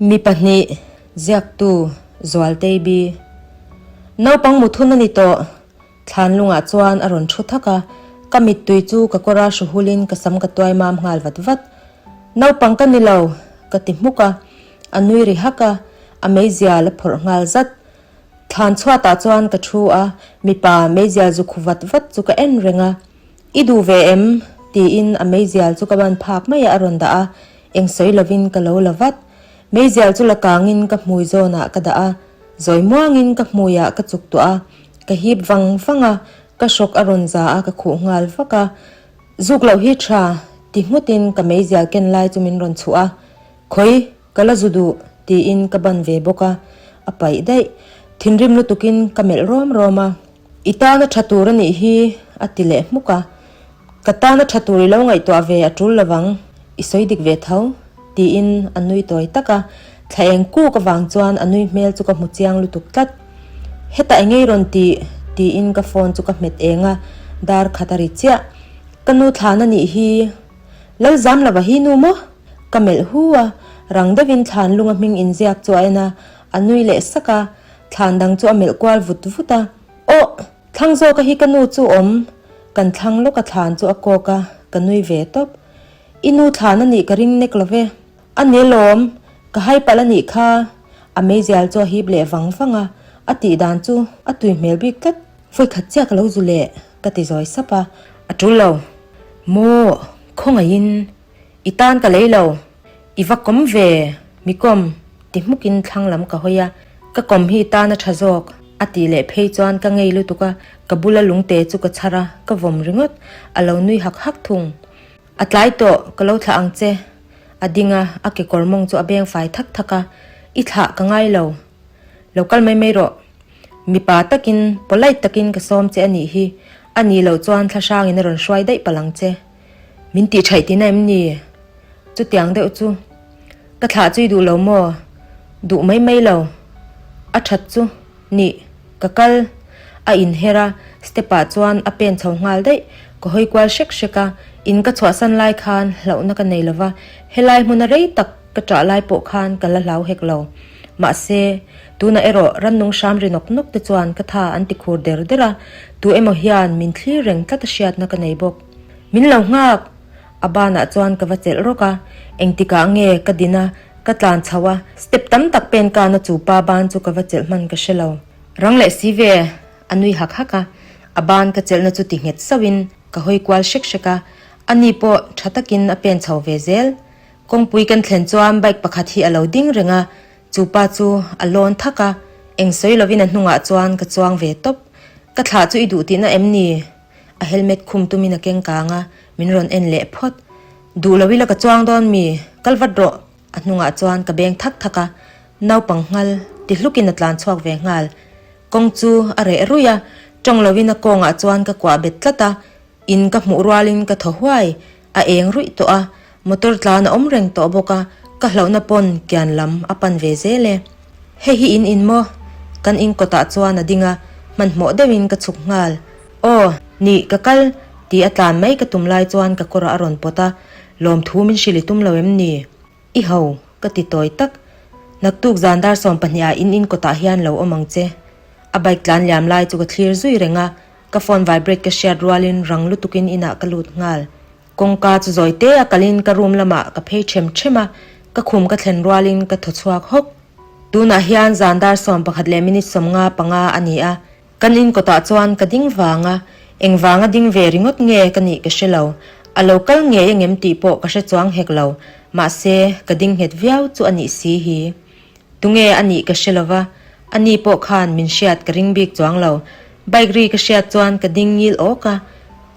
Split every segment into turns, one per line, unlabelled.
Mi pahnih, ziaktu, Zualtei Bi. Naupang muthun a ni tawh. Thlan lungah chuan a rawn thu thak a, ka mittui chu ka kawra hru hulin ka sam ka tuai mam nghal vat vat. Naupang ka ni lo, ka ti hmuk a, a nui ri hak a, a meizial a phawrh nghal zat. Thlan chhuatah chuan ka thu a, mipa meizial zu khu vat vat chu ka en reng a. I duh ve em? tiin a meizial chu ka ban phak maiah a rawn dah a, eng sawi lovin ka lo la vat. Meizial chu la kangin ka hmui zawnah ka dah a, zawi muangin ka hmuiah ka chuk tuah a, ka hip vang vang a, ka hrawk a rawn za a ka khuh nghal vak a. Zuk loh hi tha ti nghutin ka meizial ken lai chu min rawn chhuah a, Khawi, ka la zu duh tiin ka ban ve bawk a, a paih daih. Thinrim lutukin ka melh rawm rawm a. I tana tha tur a nih hi, a ti leh hmuk a. Ka tana tha tur i lo ngaihtuah ve a tul lovang, i sawi dik ve tho, tiin a nui tawi tak a. Thla eng kuk avang chuan a nui hmel chu ka hmu chiang lutuk tlat. Hetah eng ei rawn tih? tiin ka phone chu ka hmet eng a, dar khat a ri chiah. Ka nu thlan a nih hi. Lalzam lova hi nu maw? Ka melh hu a, rang deuhin thlan lunga hming inziak chu a en a, a nui leh sak a. Thlan dang chu a melh kual vut vut a. Aw! Thlang zawka hi ka nu chu awm. Kan thlang lawka thlan chu a kawk a, ka nui ve tawp. I nu thlan a nih ka ring nek lo ve. A ni lawm, ka hai palh a nih kha. A meizial chu a hip leh vang vang a, a tih dan chu a tui hmel bik tlat. Vawikhat chiah ka lo zu leh, ka ti zawi sap a. A tul lo. Maw, khawngaihin I tan ka lei lo. I va kawm ve, mi kawm, ti hmukin thlang lam ka hawi a, ka kawm hi i tan a tha zawk, a tih leh phei chuan ka ngei lutuk a, ka bula lungte chu ka chhar a, ka vawm ringawt, a lo nui hak hak thung. A tlai tawh, ka lo thlah ang che. A ding a, a kekawr mawng chu a beng fai thak thak a, i thlah ka ngai lo. Lo kal mai mai rawh. Mipa takin, polite takin ka sawm che a nih hi, a nih loh chuan thlahrangin a rawn hruai daih palh ang che. Min tih thaih tina em ni? Chutiang deuh chu ka thlah chui duh lo maw? Duh mai mai lo. A that chu nih ka kal. A inher a, step ah chuan a pen chho nghal daih. Ka hawi kual hrek hrek a, in ka chhuahsan lai khan hlauhna ka nei lova, helai hmuna rei tak ka ṭah lai pawh khan ka la hlau hek lo. Mahse, tunah erawh rannung hram ri nawk nawk te chuan ka tha an ti khur der der a, tu emaw hian min thlir reng tlat a hriatna ka nei bawk. Min lo nghak! A banah chuan ka va chelh rawk a, engtikah nge ka din a, ka tlan chho a, step tam tak pen kana chu pa ban chu ka va chelh hman ka hre lo. Rang leh si ve! A nui hak hak a, a ban ka chelhna chu ti nghet sauhin ka hawi kual hrek hrek a, ani pawh tha takin a pen chho ve zel. Kawngpui kan thlen chuan bike pakhat hi a lo ding reng a, chu pa chu a lawn thak a, eng sawi lovin a hnungah chuan ka chuang ve tawp. Ka thlah chu i duh tihna em ni? A helmet khum tumin a keng kang a, min rawn en leh phawt. Duh lo ila ka chuang dawn mi, kal vat rawh! A hnungah chuan ka beng thak thak a, naupang nghal ti hlukin a tlan chhuak ve nghal. Kawng chu a reh ruih a, tawng loin a kawngah chuan ka kuah bet tlat a, in ka hmuh rualin ka thaw huai, a eng ruih tawh a, motor tlan a awm reng tawh bawk a, ka hlauhna pawn kian lam a pan ve zel e. Hei hi in in maw? Kan in kawtah chuan a ding a, hmanhmawh deuhin ka chhuk nghal. Aw, nih, ka kal, tih a tlan mai ka tum lai chuan ka kawrah a rawn pawt a, lawmthu min hrilh i tum lo em ni? I ho, ka ti tawi tak. Naktuk zan dar 12 ah in in kawtah hian lo awm ang che. A bike tlan liam lai chu ka thlir zui reng a, ka phone vibrate ka hriat rualin rang lutukin inah ka lut nghal. Kawngka chu zawi te a kalin ka room lamah ka phei ṭhem ṭhem a, ka khum ka thlen rualin ka thaw chhuak hawk. Tunah hian zan dar 11 leh minute 55 a ni a, kan in kawtah chuan ka ding vang a, engvanga ding ve ringawt nge ka nih ka hre lo. A lo kal ngei angem tih pawh ka hre chuang hek lo, mahse ka ding nghet viau chu a nih si hi. Tunge a nih ka hre lova, a ni pawh khan min hriat ka ring bik chuang lo. Bike ri ka hriat chuan ka ding ngil awk a,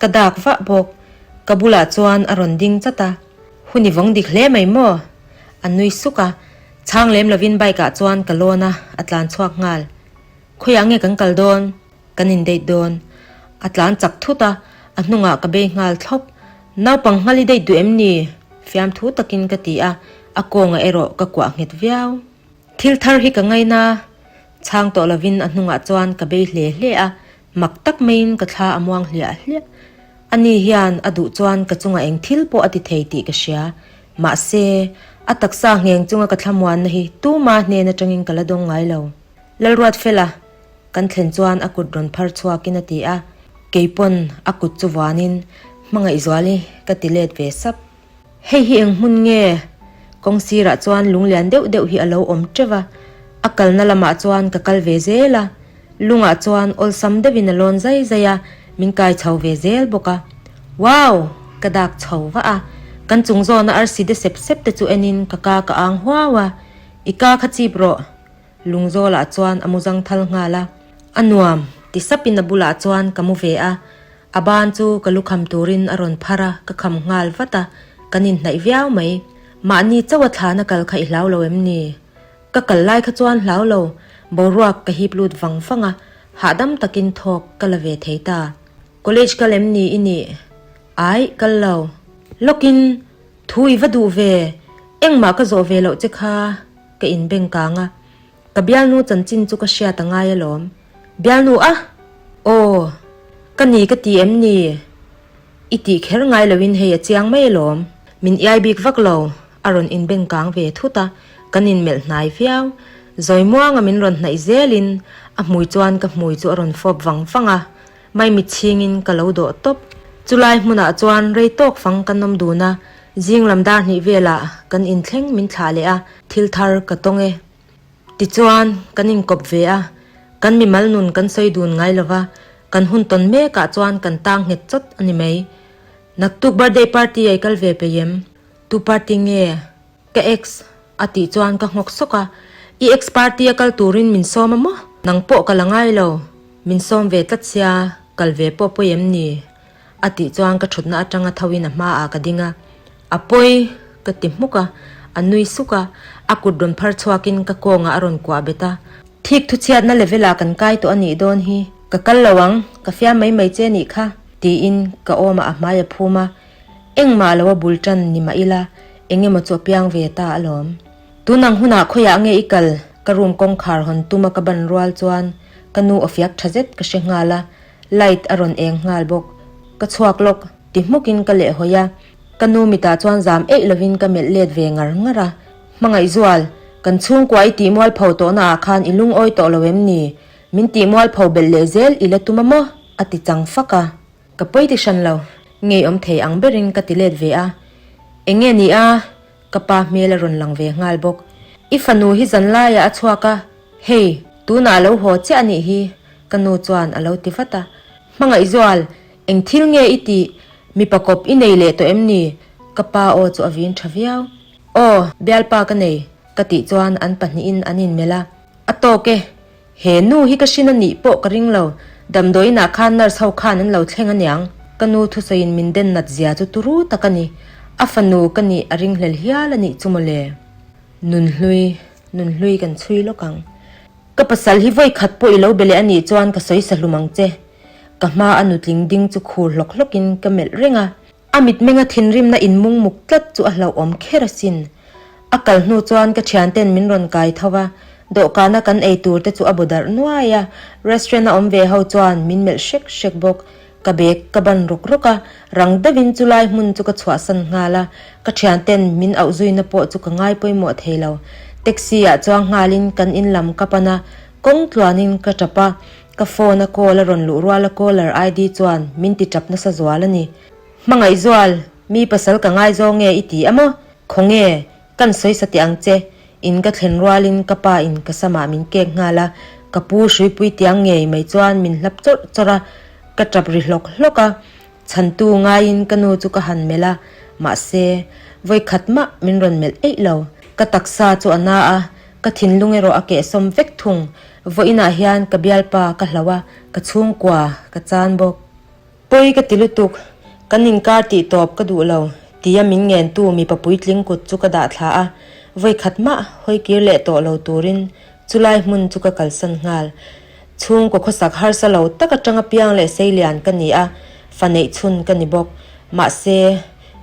ka dak vah bawk. Ka bulah chuan a rawn ding chat a, Hun i vawng dik hle mai maw? A nui suk a, chhang lem lovin bike ah chuan ka lawn a, a tlan chhuak nghal. Khawiah nge kan kal dawn? Kan in date dawn. A tlan chak thut a, a hnungah ka bei nghal thlawp. Naupang nghal i date duh em ni? Fiamthu takin ka ti a, a kawnga erawh ka kuah nghet viau. Thil thar hi ka ngaina. Chhang tawh lovin a hnungah chuan ka bei hle hle a, mak tak maiin ka thla a muang hliah hliah. Ani hian a duh chuan ka chungah eng thil pawh a ti thei tih ka hria. Mahse, A taksa ngheng chunga ka thlamuanna hi tuma hnen atangin ka la dawng ngai lo. Lalruatfela, kan thlen chuan a kut rawn phar chhuakin a ti a, keipawn a kut chu vuanin Hmangaihzuali ka ti let ve sap. Hei hi eng hmun nge? Kawng sirah chuan lung lian deuh deuh hi a lo awm teuh a, a kalna lamah chuan ka kal ve zel a, lungah chuan awlsam deuhin a lawn zai zai a, min kai chho ve zel bawk a. Wow! Ka dak chho vah a, kan chung zawna arsi de sep sep te chu enin ka ka ka ang huau a, I ka kha chip rawh. Lungzawlah chuan a mu zang thal nghal a, A nuam! ti sapin a bulah chuan ka mu ve a, A ban chu ka lu kham turin a rawn phar a, ka kham nghal vat a, kan inhnaih viau mai. Mahni chauha thlana kal kha i hlau lo em ni? Ka kal lai kha chuan hlau lo, boruak ka hip lut vang vang a, hahdam takin thawk ka la ve thei ta. College kal em ni i nih? Aih, kal lo. Lawkin, thu i va duh ve, engmah ka zawh ve loh che kha ka inbeng kang a. Ka bialnu chanchin chu ka hriat a ngai alawm. Bialnu a? Aw. Ka ni ka ti em ni? I tih kher ngai loin hei a chiang mai alawm. Min iai bik vak lo, a rawn inbeng kang ve thut a, kan inmelh hnai viau. Zawimuanga min rawn hnaih zelin a hmui chuan ka hmui chu a rawn fawp vang vang a, maimit chhingin ka lo dawh tawp. Chulai hmunah chuan rei tawk fang kan awm dun a, zing lam dar hnih velah kan inthleng min thlah leh a, thil thar ka tawng e. Tichuan, kan inkawp ve a, kan mimal nun kan sawi dun ngai lo va, kan hun tawn mekah chuan kan tang nghet chawt a ni mai. Naktuk birthday party a i kal ve peih em? Tu party nge? Ka ex a tih chuan ka nghawk sawk a, I ex party a kal turin min sawm a maw? Nang pawh ka la ngai lo, min sawm ve tlat sia, kal ve pawh pawi em ni? A tih chuan ka thutna atanga tho in a hmaah ka ding a, A pawi! ka ti hmuk a, a nui suk a, a kut rawn phar chhuakin ka kawngah a rawn kuah bet a. Thik thuchhiatna level ah kan kai tawh a nih dawn hi, ka kal lo ang, ka fiam mai mai che nih kha, tiin ka awmah a hmai a phum a, engmah lo a bul tan ni mah ila, eng emaw chu a piang ve ta alawm. Tunang hunah khawiah nge i kal? Ka room kawngkhar hawn tuma ka ban rual chuan ka nu aw fiak tha zet ka hre nghal a, light a rawn eng nghal bawk. Ka chhuak lawk, ti hmukin ka lehhawi a. Ka nu mitah chuan zam eih lovin ka melh let ve ngar ngar a. Hmangaihzual, kan chhungkua i tih mualpho tawhna ah khan i lungawi tawh lo em ni? Min tih mualpho belh leh zel i la tum a maw? a ti chang fak a. Ka pawi ti hran lo, ngeiawm thei ang berin ka ti let ve a. Eng nge ni a? Ka pa hmel a rawn lang ve nghal bawk. I fanu hi zan laiah a chhuak a, hei, tunah a lo haw chiah a nih hi, ka nu chuan a lo ti vat a. Hmangaihzual, eng thil nge i tih? Mipa kawp i nei leh tawh em ni? Ka pa aw chu a vin tha viau. Aw, bialpa ka nei, ka tih chuan an pahnihin an inmelh a. A tawk e, he nu hi ka hrin a nih pawh ka ring lo, damdawiinah khan nurse ho khan an lo thleng aniang. Ka nu thusawiin min den nat zia chu turu tak a ni. A fanu ka nih a ringhlel hial a nih chu mawle. Nunhlui, nunhlui kan chhui lawk ang. Ka pasal hi vawi khat pawh i lo be leh a nih chuan ka sawi sa hlum ang che. Ka hma a nutling ding chu khur hlawk hlawkin ka melh reng a. A mitmenga thinrimna inmung muk tlat chu a hlauhawm kher asin. A kal hnu chuan ka thianten min rawn kai tho a, dawhkana kan ei tur te chu a bu darh nuai a, restaurant a awm ve ho chuan min melh hrek hrek bawk. Ka bag ka ban rawk rawk a, rang deuhin chu lai hmun chu ka chhuahsan nghal a, ka thianten min auh zuina pawh chu ka ngai pawimawh thei lo. Taxi ah chuang nghalin kan in lam ka pan a, kawng tluanin ka tap a, ka phone a call a rawn luh rual a caller ID chuan min ti tap nasa zual a ni. Hmangaihzual, mi pasal ka ngaizawng nge i ti a maw? Khawnge, Kan sawi sa teh ang che, in ka thlen rualin ka pa in ka samah min kek nghal a, ka pu hruipui tiang ngei mai chuan min hlap chawrh chawrh a, ka tap ri hlawk hlawk a, chhantu ngaiin ka nu chu ka han melh a, mahse, vawi khat mah min rawn melh eih lo. Ka taksa chu a na a, ka thinlung erawh a kehsawm vek thung, vawiinah hian ka bialpa ka hlauh a, ka chhungkua ka chan bawk. Pawi ka ti lutuk, kan inkar tih tawp ka duh lo, tia min ngentu mipa puitling kut chu ka dah thla a, vawi khat mah hawi kir leh tawh lo turin chulai hmun chu ka kalsan nghal. Chhungkaw khawsak harsa lo tak atanga piang leh seilian ka ni a, fa neih chhun ka ni bawk. Mahse,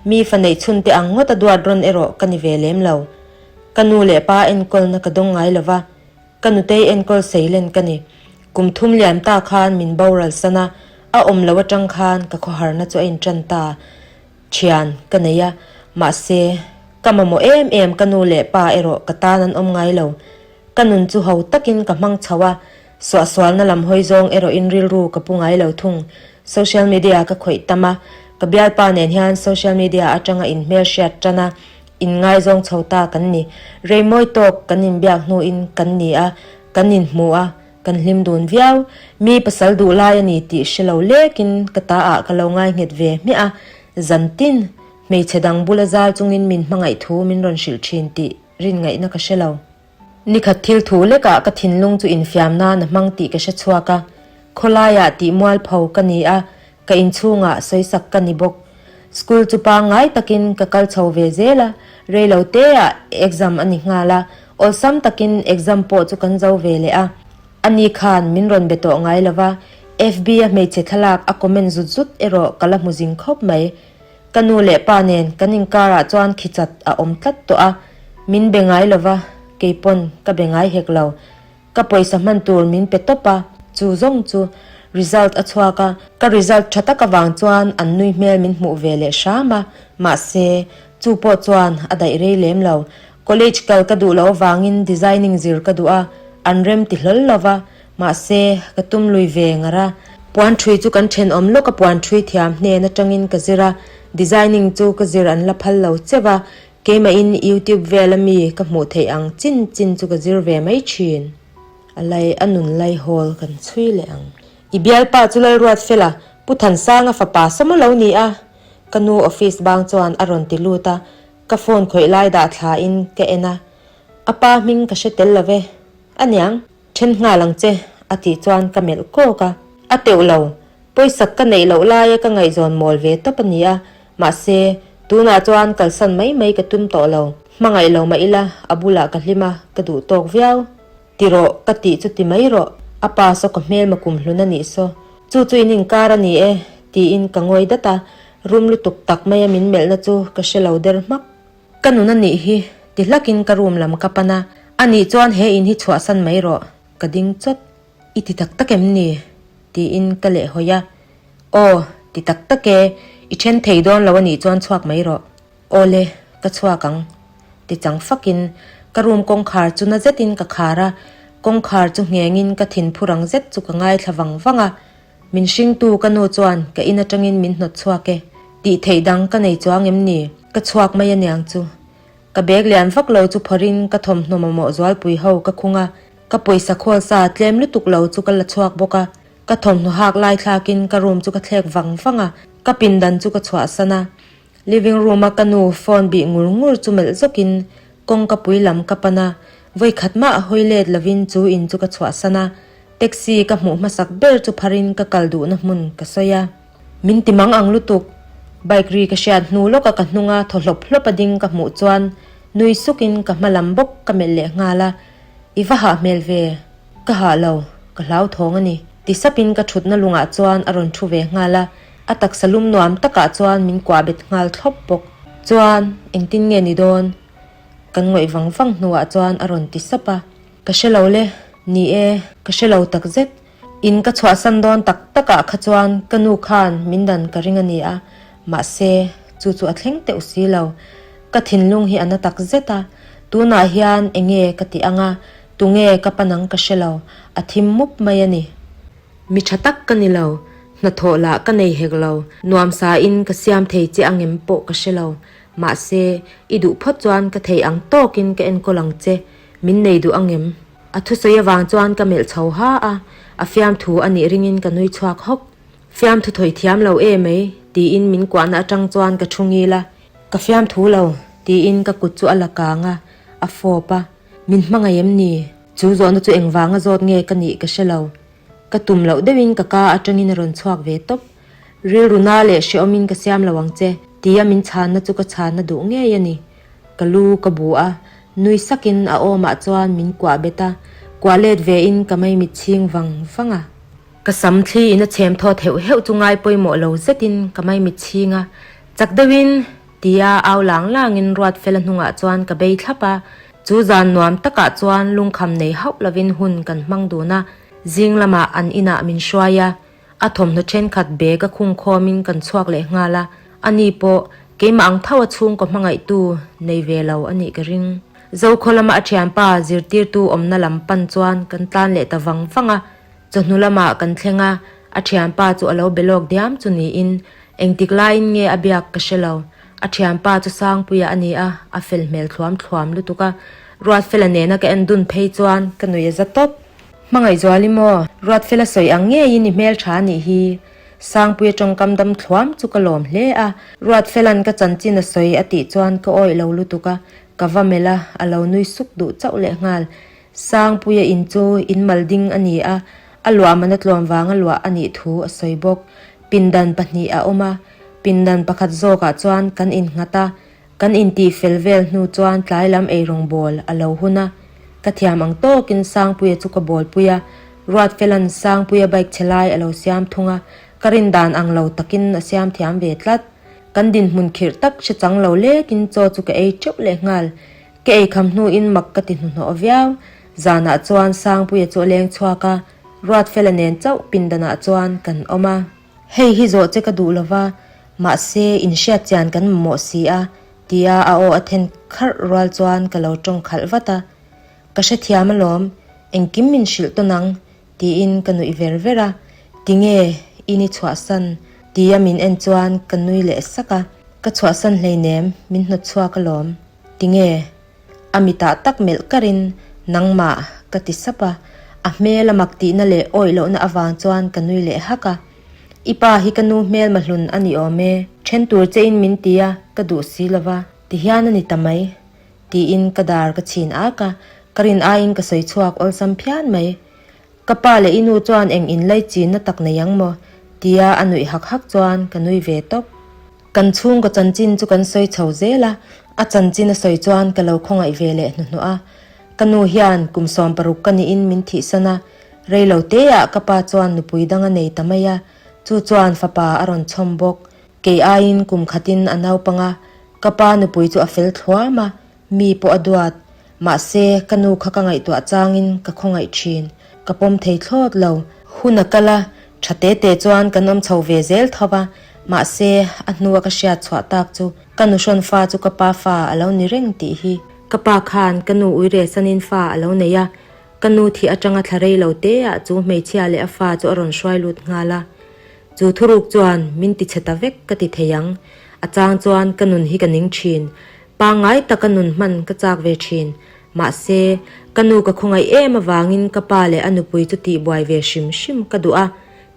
mi fa neih chhun te ang ngawt a duat rawn erawh ka ni ve lem lo. Ka nu leh pa enkawlna ka dawng ngai lo va. Ka nutei enkawl seilen ka ni. Kum thum liam ta khan min boral san a, a awm lo atang khan ka khawharna chu a intan ta. Thian ka nei a, mahse. Ka mamawh em em ka nu leh pa erawh ka tan an awm ngai lo. Ka nun chu ho takin ka hmang chho a, suahsualna lam hawi zawng erawhin rilru ka pu ngai lo thung. Social media ka khawih tam a, ka bialpa nen hian social media atanga inhmelhriat tan a, inngaizawng chho ta kan ni. Rei mawi tawk kan inbiak hnuin kan ni a, kan inhmu a, kan hlim dun viau. Mi pasal duh lai a ni tih hre lo lekin ka ta ah ka lo ngai nghet ve hmiah a, zantin hmeichhe dang bula zal chungin min hmangaih thu min rawn hrilh thin tih rin ngaihna ka hre lo. Nikhat thil thu lekah ka thinlung chu infiam nan a hmang tih ka hre chhuak a, khawlaiah tih mualpho ka ni a, ka inchhungah sawisak ka ni bawk. School chu pangngai takin ka kal chho ve zel a, reilo teah exam a ni nghal a, awlsam takin exam pawh chu kan zo ve leh a. Ani khan min rawn be tawh ngai lo va, FB a hmeichhe thlalak a comment zut zut erawh ka la hmu zing khawp mai. Ka nu leh pa nen kan inkarah chuan khichat a awm tlat tawh a, min be ngai lo va, kei pawn ka be ngai hek lo. Ka pawisa hman tur min pe tawp a, chu zawng chu result a chhuak a, ka result tha tak avang chuan an nui hmel min hmuh ve leh hram a, mahse, chu pawh chuan a daih rei lem lo. College kal ka duh loh avangin designing zir ka duh a, an rem ti hlawl lo va, Mahse, ka tum lui ve ngar a. Puan ṭhui chu kan ṭhenawm lawk a puan ṭhui thiam hnen aṭangin ka zir a, designing chu ka zir an la phal lo cheuh a, keimahin YouTube vel ami ka hmuh theih ang chin chin chu ka zir ve mai ṭhin. A lai a nun lai hawl kan chhui leh ang. I bialpa chu Lalruat Fela, Pu Thansanga fapa sawm a lo ni a, ka nu office bang chuan a rawn ti lut a, ka phone khawih lai dah thlain ka en a, a pa hming ka hre tel lo ve. Aniang. Then nghal ang che, a tih chuan ka melh kawk a. A teuh lo, pawisak ka neih loh laia ka ngaihzawn mawl ve tawp a ni a, mahse, tunah chuan kalsan mai mai ka tum tawh lo. Hmangaih lo mah ila, a bulah ka hlim a, ka duh tawk viau. Ti rawh, ka tih chu ti mai rawh, a pa saw ka hmelma kum hlun a nih saw. Chu chu in inkar a ni e, tiin ka ngawi dat a, rum lutuk tak maia min melhna chu ka hre lo der hmak. Ka nun a nih hi, ti hlakin ka room lam ka pan a, a nih chuan he in hi chhuahsan mai rawh, ka ding chawt. I ti tak tak em ni? tiin ka leh hawi a. Aw, ti tak tak e, i then thei dawn lo a nih chuan chhuak mai rawh. Aw le, ka chhuak ang, ti chang fakin ka room kawngkhar chu na zetin ka khar a, kawngkhar chu nghengin ka thinphu rang zet chu ka ngaithla vang vang a. Min hringtu ka nu chuan ka in atangin min hnawt chhuak e. Tih theih dang ka nei chuang em ni? Ka chhuak mai aniang chu. Ka bag lian vak lo chu phawrhin ka thawmhnaw mamawh zualpui ho ka khung a, ka pawisa khawl sa tlem lutuk lo chu ka la chhuak bawk a. Ka thawmhnaw hak lai thlakin ka room chu ka thlek vang vang a, ka pindan chu ka chhuahsan a. Living room a ka nu phone bih ngur ngur chu melh zawkin kawngka pui lam ka pan a, vawi khat mah hawi let lovin chu in chu ka chhuahsan a. Taxi ka hmuh hmasak ber chu pharin ka kal duhna hmun ka sawi a. Min ti mang ang lutuk. Bike ri ka hriat hnu lawka ka hnunga thaw hlawp hlawp a ding ka hmuh chuan nui sukin ka hma lam bawk ka melh leh nghal a. I va hah hmel ve. Ka hah lo. Ka hlauthawng a ni. Ti sapin ka thutna lungah chuan a rawn thu ve nghal a. A taksa lum nuam takah chuan min kuah bet nghal thlawp bawk. Chuan engtin nge ni dawn? Kan ngawih vang vang hnuah chuan a rawn ti sap a. Ka hre lo le, ni e, ka hre lo tak zet. In ka chhuahsan dawn tak takah kha chuan ka nu khan min dan ka ring a ni a, mahse, chu chu a thleng teuh si lo. Ka thinlung hi a na tak zet a, tunah hian eng nge ka tih ang a, tunge ka pan ang ka hre lo, a thim mup mai a ni. Mi tha tak ka ni lo, hnathawh lah ka nei hek lo, nuamsa in ka siam thei che angem pawh ka hre lo, mahse, i duh phawt chuan ka thei ang tawkin ka enkawl ang che. Min nei duh angem? A thusawi avang chuan ka melh chho ha a, a fiamthu a nih ringin ka nui chhuak hawk. Fiamthu thawi thiam lo e mai, tiin min kuahna atang chuan ka thu ngil a. Ka fiamthu lo, tiin ka kut chu a la kang a, a fawp a. Min hmangaih em ni? Chu zawhna chu engvanga zawt nge ka nih ka hre lo. Ka tum loh deuhin ka ka atangin a rawn chhuak ve tawp. Rilru na leh hrehawmin ka siam lo ang che, tia min chhanna chu ka chhanna duh ngei a ni. Ka lu ka bu a, nui sakin a awmah chuan min kuah bet a, kuah let vein ka maimit chhing vang vang a. Ka sam thli in a chhem thawt heuh heuh chu ngai pawimawh lo zetin ka maimit chhing a, chak deuhin tia au lang langin Ruatfela hnungah chuan ka bei thlap a, chu zan nuam takah chuan lungkham nei hauh lovin hun kan hmang dun a, zing lamah an inah min hruai a. A thawmhnaw thenkhat bag a khung khawmin kan chhuak leh nghal a, ani pawh. Keimah ang tho a chhungkaw hmangaihtu nei ve lo a nih ka ring. Zokhaw lama a thianpa zirtirtu awmna lam pan chuan kan tlan leh ta vang vang a, chawhnu lamah kan thleng a, a thianpa chu a lo be lawk diam chu niin engtik laiin nge a biak ka hre lo. A thianpa chu Sangpuia a ni a, a fel hmel thluam thluam lutuk a, Ruatfela nena ka en dun phei chuan ka nui a za tawp. Hmangaihzuali maw? Ruatfela sawi ang ngeiin i hmeltha a nih hi. Sangpuia tawngkam dam thluam chu ka lawm hle a, Ruatfela'n ka chanchin a sawi a tih chuan ka awih lo lutuk a, ka va melh a, a lo nui suk duh chauh lehnghal. Sangpuia in chu in mal ding a ni a, a luah man a tluam vanga luah a nih thu a sawi bawk. Pindan pahnih a awm a, pindan pakhat zawkah chuan kan innghat a, Kan intih fel vel hnu chuan tlai lam eirawng bawl a lo hun a, ka thiam ang tawkin Sangpuia chu ka bawlpui a, Ruatfela'n Sangpuia bike chhe lai a lo siam thung a, ka rin dan ang lo takin a siam thiam ve tlat. Kan dinhmun khirh tak hre chang lo lekin chaw chu ka ei teuh leh nghal. Ka ei kham hnuin mak ka ti hnuhnawh viau. Zanah chuan Sangpuia chu a leng chhuak a, Ruatfela nen chauh pindanah chuan kan awm a. Hei hi zawh che ka duh lo va, mahse inhriat chian kan mamawh si a, tia a aw a then kharh rual chuan ka lo tawng khalh vat a. Ka hrethiam alawm, engkim min hrilh tawn ang, tiin ka nuih ver ver a. Tinge, in i chhuahsan? tia min en chuan ka nui leh sak a. Ka chhuahsan hleinem, min hnawt chhuak alawm. Tinge? A mitah tak melh karin, Nangmah, ka ti sap a. A hmel a mak tihna leh awih lohna avang chuan ka nui leh hak a. I pa hi ka nu hmel mahlun a ni awm e. Then tur chein min ti a, ka duh si lo va, ti hian a ni ta mai, tiin ka dar ka chhin ak a. Ka rin aiin ka sawi chhuak awlsam phian mai. Ka pa leh i nu chuan eng inlai chinna tak nei ang maw? tia a nuih hak hak chuan ka nui ve tawp. Kan chhungkaw chanchin chu kan sawi chho zel a, a chanchin a sawi chuan ka lo khawngaih ve leh hnuhnawh a. Ka nu hian kum 60 ka niin min thihsan a, rei lo teah ka pa chuan nupui dang a nei ta mai a, chu chuan fapa a rawn chhawm bawk. Kei aiin kum khatin a naupang a, ka pa nupui chu a fel thluam a, Mi pawh a duat. Mahse, ka nu kha ka ngaihtuah changin ka khawngaih thin. Ka pawm thei thlawt lo. Hun a kal a, tha te te chuan kan awm chho ve zel tho va. Mahse, a hnua ka hriat chhuah tak chu ka nu hrawn fa chu ka pa fa a lo ni reng tih hi. Ka pa khan ka nu uire sanin fa a lo nei a, ka nu thih atanga thla rei lo te ah chu hmeichhia leh a fa chu a rawn hruai lut nghal a. Chu thuruk chuan min ti chhe ta vek ka ti thei ang. A chang chuan ka nun hi ka ning thin. Pangngai taka nun hman ka chak ve thin. Mahse, ka nu ka khawngaih em avangin ka pa leh a nupui chu tihbuai ve hrim hrim ka duh a,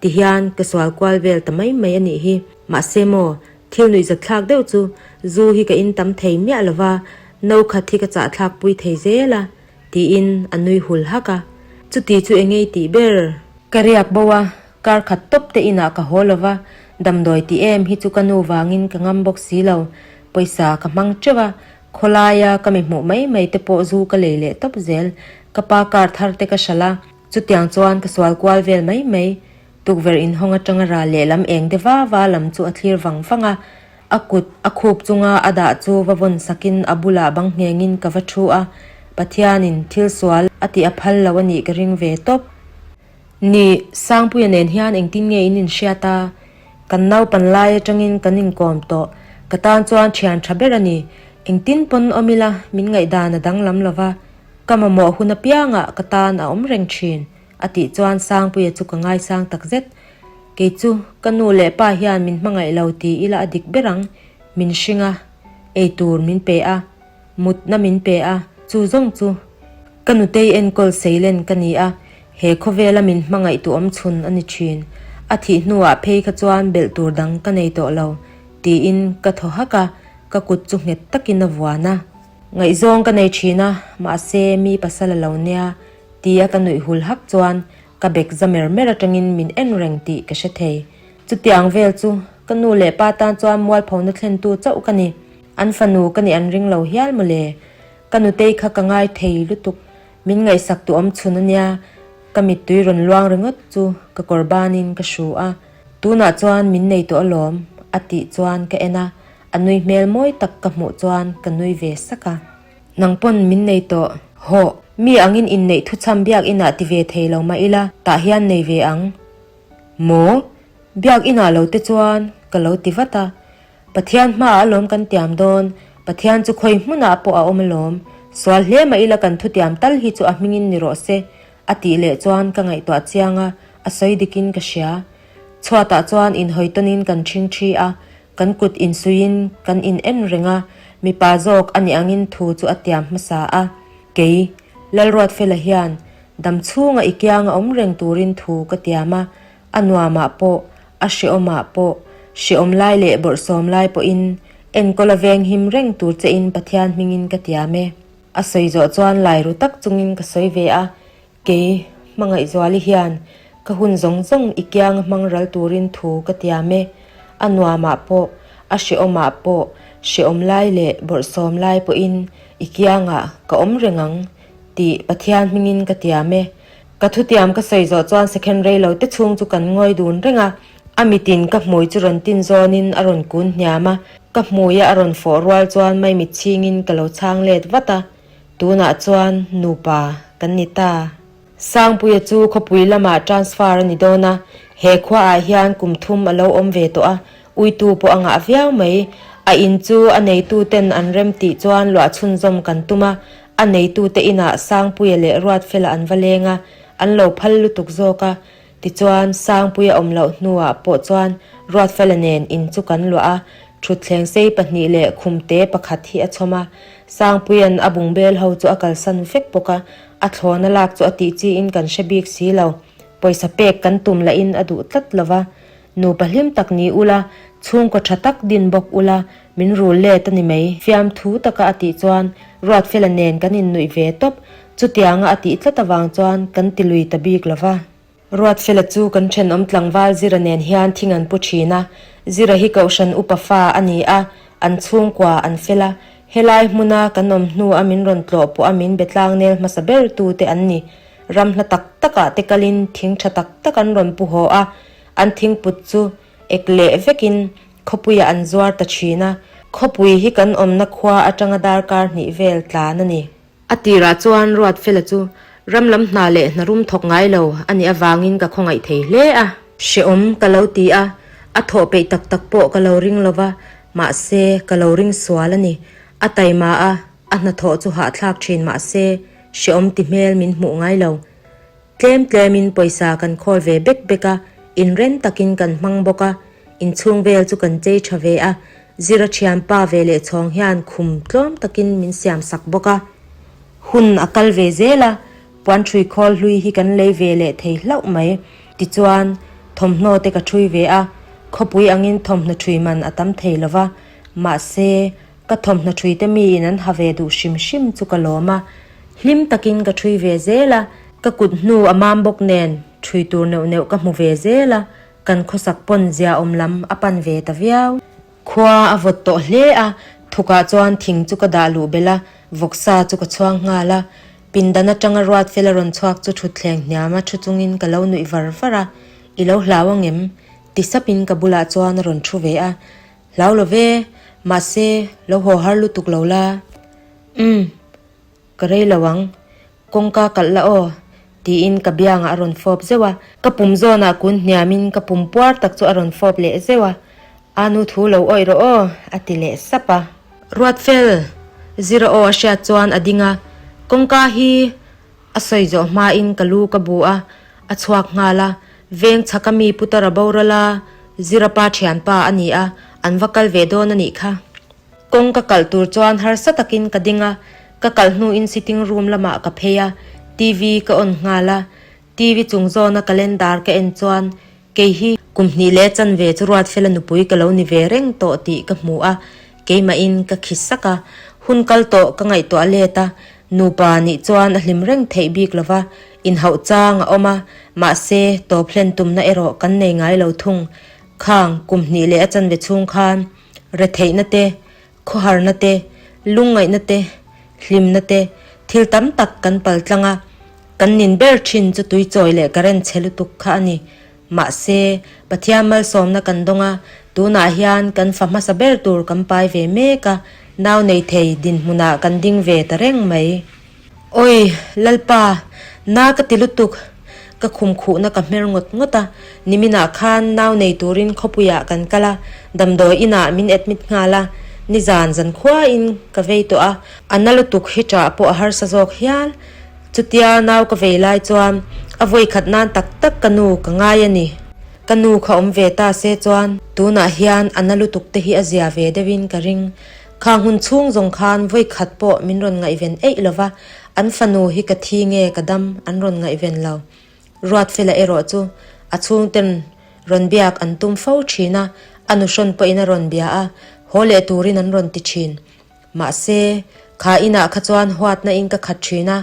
tihian ka sual kual vel ta mai mai a nih hi. Mahse maw, thil nuihzatthlak deuh chu zu hi ka in tam thei miah lo va, no khat hi ka chahthlak pui thei zel a, tiin a nui hul hak a. Chuti chu engei tih ber? Ka riak bo a, Kar khat tawp te inah ka haw lo va, damdawi ti em hi chu ka nu vangin ka ngam bawk si lo. Pawisa ka hmang teuh a, khawlaia ka mi hmuh mai mai te pawh zu ka lei leh tawp zel. Ka pa kar thar te ka hralh a, chutiang chuan ka sual kual vel mai mai. Tukverh inhawng atanga ral lehlam eng de va va lam chu a thlir vang vang a, a kut a khup chunga a dah chu va vawn sakin a bulah bang nghengin ka va thu a, Pathianin thil sual a tih a phal lo a nih ka ring ve tawp. Ni, Sangpuia nen hian engtin nge in inhriat a? Kan naupan lai atangin kan inkawm tawh. Ka tan chuan thian tha ber a ni. Engtin pawn awm ila min ngaihdan a danglam lo va, ka mamawh hun apiangah ka tan a awm reng thin, a tih chuan Sangpuia chu ka ngaisang takzet. Kei chu ka nu leh pa hian min hmangaih lo ti ila a dik ber ang, min hring a, eitur min pe a. Mutna min pe a, chu zawng chu ka nutei enkawl seilen ka ni a, he khawvela min hmangaih tu awm chhun a ni thin. A thih hnuah phei kha chuan belh tur dang ka nei tawh lo, tiin ka thaw hak a, ka kut chu nghet takin a vuan a. Ngaihzawng ka nei thin a, mahse mi pasal a lo nia, tia ka nuih hul hak chuan ka bek za mer mer atangin min en reng tih ka hre thei. Chutiang vel chu ka nu leh pa tan chuan mualphona thlentu chauh ka ni. An fanu ka nih an ring lo hial mawle. Ka nutei kha ka ngai thei lutuk. Min ngaihsak tu awm chhun ania, ka mittui rawn luang ringawt chu ka kawr banin ka hru a. Tunah chuan min nei tawh alawm, a tih chuan ka en a, a nui hmel mawi tak ka hmuh chuan ka nui ve sak a. Nang pawn min nei tawh. Hawh, mi angin inneih thuchham biakinah ti ve thei lo mah ila, tah hian nei ve ang. Maw? Biakinah lo te chuan ka lo ti vat a. Pathian hmaah alawm kan tiam dawn, Pathian chu khawi hmunah pawh a awm alawm, sual hle mah ila kan thutiam tal hi chu a hmingin ni rawh se, a tih leh chuan ka ngaihtuah chiang a, a sawi dikin ka hria. Chhuatah chuan inhawi tawnin kan ṭhing ṭhi a, kan kut insuiin kan in en reng a, mipa zawk a nih angin thu chu a tiam hmasa a. Kei, Lalruatfela hian dam chhunga i kianga awm reng turin thu ka tiam a, a nuamah pawh, a hreawmah pawh, hreawm lai leh bawrhsawm lai pawhin enkawl a venghim reng tur chein Pathian hmingin ka tiam e. A sawi zawh chuan lai ru tak chungin ka sawi ve a, Kei, Hmangaihzuali hian ka hun zawng zawng i kianga hmang ral turin thu ka tiam e. A nuamah pawh, a hreawmah pawh, hreawm lai leh bawrhsawm lai pawhin i kiangah ka awm reng ang tih Pathian hmingin ka tiam e. Ka thutiam ka sawi zawh chuan second rei lo te chhung chu kan ngawi dun reng a, a mitin ka hmui chu rawn tin zawnin a rawn kun hniam a, ka hmuia a rawn fawh rual chuan maimit chhingin ka lo chhang let vat a, tunah chuan nupa kan ni ta. Sangpuia chu khawpui lamah transfer a ni dawn a, he khuaah hian kum thum a lo awm ve tawh a, uitu pawh a ngah viau mai. A in chu a neitu ten an rem tih chuan luah chhunzawm kan tum a, A neitute inah Sangpuia leh Ruatfela an va leng a, an lo phal lutuk zawk a. Tichuan, Sangpuia awm loh hnuah pawh chuan Ruatfela nen in chu kan luah a, thutthleng sei pahnih leh khumte pakhat hi a chhawm a. Sangpuia'n a bungbel ho chu a kalsan vek bawk a, a thlawna lak chu a tih chiin kan hre bik si lo. Pawisa pek kan tum lahin a duh tlat lo va. Nupa hlim tak ni ula, chhungkaw tha tak din bawk ula, min rul let a ni mai. Fiamthu taka a tih chuan Ruatfela nen kan innuih ve tawp, chutianga a tih tlat avang chuan kan ti lui ta bik lo va. Ruatfela chu kan thenawm tlangval Zira nen hian thing an pu thin a, Zira hi Kohhran upa fa a ni a, an chhungkua an fel a, helai hmuna kan awm hnu a min rawn tlawh pawh a min be tlang nel hmasa ber tu te an ni. Ram hla tak takah te kalin thing tha tak tak an rawn pu haw a, An thingput chu ek leh vekin khawpuiah an zuar ta thin a, khawpui hi kan awmna khua atanga darkar hnih vel tlan a ni. A tirah chuan Ruatfela chu ram lam hna leh hna rum thawk ngai lo a nih avangin ka khawngaih thei hle a. Hrehawm ka lo ti a, a thawh peih tak tak pawh ka lo ring lo va, mahse ka lo ring sual a ni. A taima a, a hnathawh chu hahthlak thin mahse hrehawm ti hmel min hmuh ngai lo. Tlem tlemin pawisa kan khawl ve bek bek a, inren takin kan hmang bawk a, inchhung vel chu kan chei tha ve a, Zira thianpa ve leh chhawng hian khum tlawm takin min siam sak bawk a. Hun a kal ve zel a, puan ṭhui khawl hlui hi kan lei ve leh thei hlauh mai. Tichuan, thawmhnaw te ka ṭhui ve a, khawpui angin thawmhnaw ṭhui man a tam thei lo va, mahse, Ka thawmhnaw ṭhui te miin an ha ve duh hrim hrim chu ka lawm a, hlim takin ka ṭhui ve zel a, ka kut hnu a mam bawk nen ṭhui tur neuh neuh ka hmu ve zel a, kan khawsak pawn zia awm lam a pan ve ta viau. Khua a vawt tawh hle a, thukah chuan thing chu ka dah luh belh a, vawksa chu ka chhuang nghal a, pindan atanga ruat fel a rawn chhuak chu ṭhutthleng hniam a ṭhu chungin ka lo nuih var var a, I lo hlau angem? ti sapin ka bulah chuan a rawn ṭhu ve a, Hlau lo ve, mahse lo haw har lutuk lo la. Umm, ka rei lo ang, kawngka kalh la aw, tiin ka biangah a rawn fawp zeuh a. Ka pum zawnah kun hniamin ka pum puar tak chu a rawn fawp leh zeuh a, A nu thu lo awih rawh aw, a ti leh sap a. Ruatfel, Zira aw a hriat chuan a ding a, kawngka hi A sawi zawh hmain ka lu ka bu a, a chhuak nghal a, veng chhaka mi Putara boral a, Zirapa thianpa a ni a, an va kal ve dawn a nih kha. Kawng ka kalh tur chuan harsa takin ka ding a, ka kalh hnuin sitting room lamah ka phei a, TV ka on nghal a, TV chung zawna calendar ka en chuan Kei hi kum hnih leh chanve chu Ruatfela nupui ka lo ni ve reng tawh tih ka hmu a, keimahin ka khi sak a. Hun kal tawh ka ngaihtuah let a, nupa nih chuan a hlim reng theih bik lo va, inhauh chang a awm a, mahse tawp hlen tumna erawh kan nei ngai lo thung. Khang kum hnih leh a chanve chhung khan retheihna te, khawharna te, lungngaihna te, hlimna te, thil tam tak kan pal tlang a, kan nin ber thin chu tuichawi leh current chhe lutuk kha a ni. Mahse, Pathian malsawmna kan dawng a, tunah hian kan fa hmasa ber tur kan pai ve mek a, nau nei thei dinhmunah kan ding ve ta reng mai. Awi, Lalpa, na ka ti lutuk. Ka khum khuhna ka hmer ngawt ngawt a, niminah khan nau nei turin khawpuiah kan kal a, damdawi inah min admit nghal a, nizan zankhuain ka vei tawh a, a na lutuk hi ṭah pawh a harsa zawk hial. Chutia nau ka vei lai chuan a vawi khat nan tak tak ka nu ka ngai a ni. Ka nu kha awm ve ta se chuan tunah hian a na lutuk te hi a zia ve deuhin ka ring. Khang hun chhung zawng khan vawi khat pawh min rawn ngaihven eih lo va, an fanu hi ka thi nge ka dam an rawn ngaihven lo. Ruatfela erawh chu a chhungten rawn biak an tum fo thin a, a nuhrawn pawhin a rawn bia a, haw leh turin an rawn ti thin. Mahse, kha inah kha chuan huatna in ka khat thin a,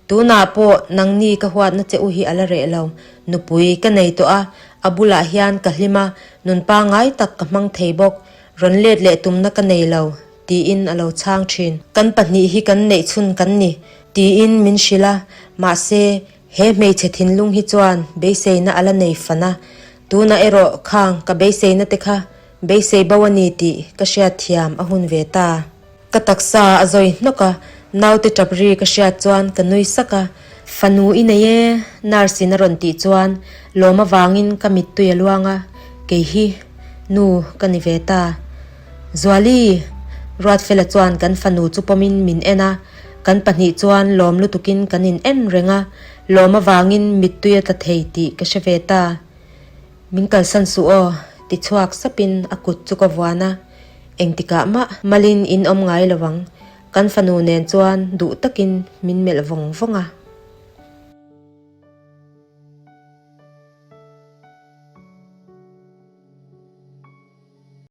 tunah pawh nangni ka huatna che u hi a la reh lo. Nupui ka nei tawh a, a bulah hian ka hlim a, nun pangngai tak ka hmang thei bawk. Rawn let leh tumna ka nei lo, tiin a lo chhang thin. Kan pahnih hi kan neih chhun kan ni, tiin min hrilh a, mahse, he hmeichhe thinlung hi chuan beiseina a la nei fan a, tunah erawh khang ka beiseina te kha Beisei bo a ni tih ka hriat thiam a hun ve ta. Ka taksa a zawi hnawk a, naute tap ri ka hriat chuan ka nui sak a, Fanu i nei e, nurse in a rawn tih chuan lawm avangin ka mittui a luang a, kei hi nu ka ni ve ta. Zuali! Ruatfela chuan kan fanu chu pawmin min en a, kan pahnih chuan lawm lutukin kan in en reng a, lawm avangin mittui a tla thei tih ka hre ve ta. Min kalsan suh aw, ti chhuak sapin a kut chu ka vuan a, engtikah mah malin in awm ngai lo ang, kan fanu nen chuan duh takin min melh vawng vawng a.